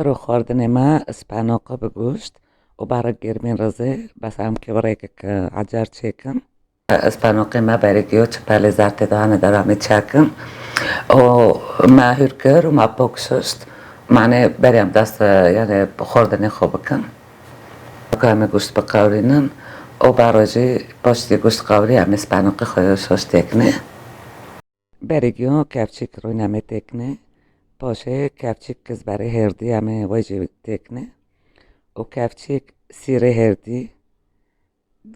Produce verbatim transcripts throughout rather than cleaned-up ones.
Ro xwardinê me spanoqe bi goşt û barek germîn rizê, bes em kê rêkek ecer çêkin. Spanoqê me berê giyo çi pelê zertê de hane deramê çekin. Û me hûr kir û me pok şişt. Mane berê em dest, yani xwardinê xwe bikin. Ka em ê goşt biqewrînin û berê jî paştî goşt qewrî em ê spanoqê xwe şişt têkinê. Berê giyo kevçîk rûnamê têkne, paşê kevçîk kizberê hêrdî em ê wê jî têkne û kevçîk sîrê hêrdî,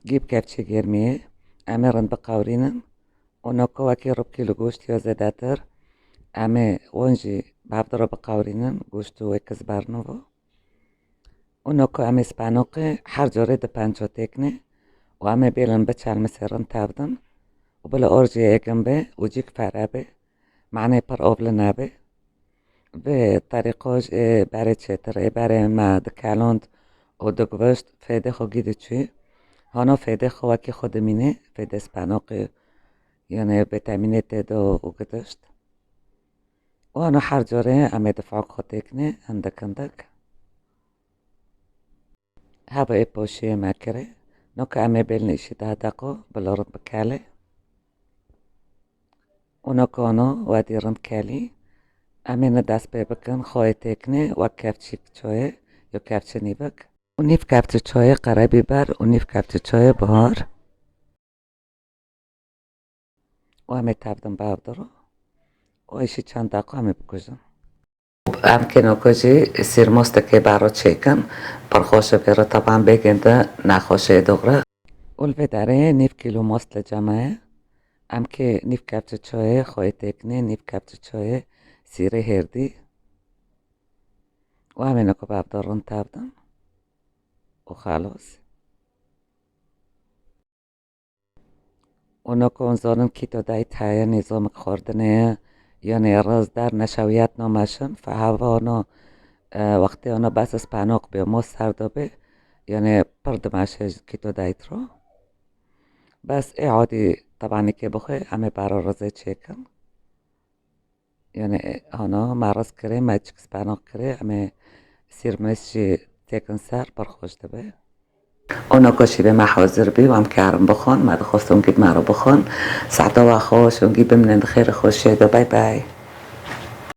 gîb kevçîk germiyê em ê rind biqewrînin û noko wekî rib kîlo goşt ya zêdetir em ê wan jî bi hev de re biqewrînin, goşt û wê kizber nivo. Û noko em ê spanoqê her carê di penco têkne û em ê bêlin biçelmisêrin tevdin û bila orjê êgin be û cîk fere be, manê pir ovli nebe. Vê terîqo ji ê berê çêtir, ê berê me dikelond û digivişt, fêdê xwe gî diçû. Hano fêdê xwe wekî xwe dimîne, fêdê spanoqê, yani vîtamînê tê de û gidişt. Û hano her carê em ê difak xwe têkne, hindik hindik. Heva ê poşiyê me kirê. Noka em ê bêlin îşî deh deqo bila rind bikelê. Û noka ono wedî rind kelî. Em ê ne dest pê bikin, xwe ê têkinê wek kevçîk çoyê, yo kevçî nîvik. Û nîv kevçî çoyê qerebîber û nîv kevçî çoyê bihar. Û em ê tevdin bavdiro. Û êşî çend deqo em ê bikujin. Em kêno ku jî sîrmostekê baro çêkin, pir xweş e vê re teban bêgên de nexweş e dogre. Û li vê derê nîv kîlo most li cem e. Em kê nîv kevçî çoyê xwê têkinê, nîv kevçî çoyê sîrê hêrdî. Û em ê niko bavdiro rind tevdin. Û xelos. Û noko hûn zonin keto diet heye, nîzomik xwardinê ye, yanê riz der neşewiyet nameşin, fe heva ono, e, wextê ono bes spanoq bê, mos ser do bê, yanê pir dimeşe ji keto diet ro. Bes ê adî tebanîkê bixwe, em ê baro rizê çêkin. Yani, e, hano, me riz kirê, me çik spanoq kirê, em ê sîrmês jî têkin ser, pir xweş dibe. Û noko şîvê me hazir bî û em karin bixwin, me dixwest hûn gî bi me re bixwin. Saeta we xweş, hûn gî bimînin di xêr û xweşiyê de. Bay bay.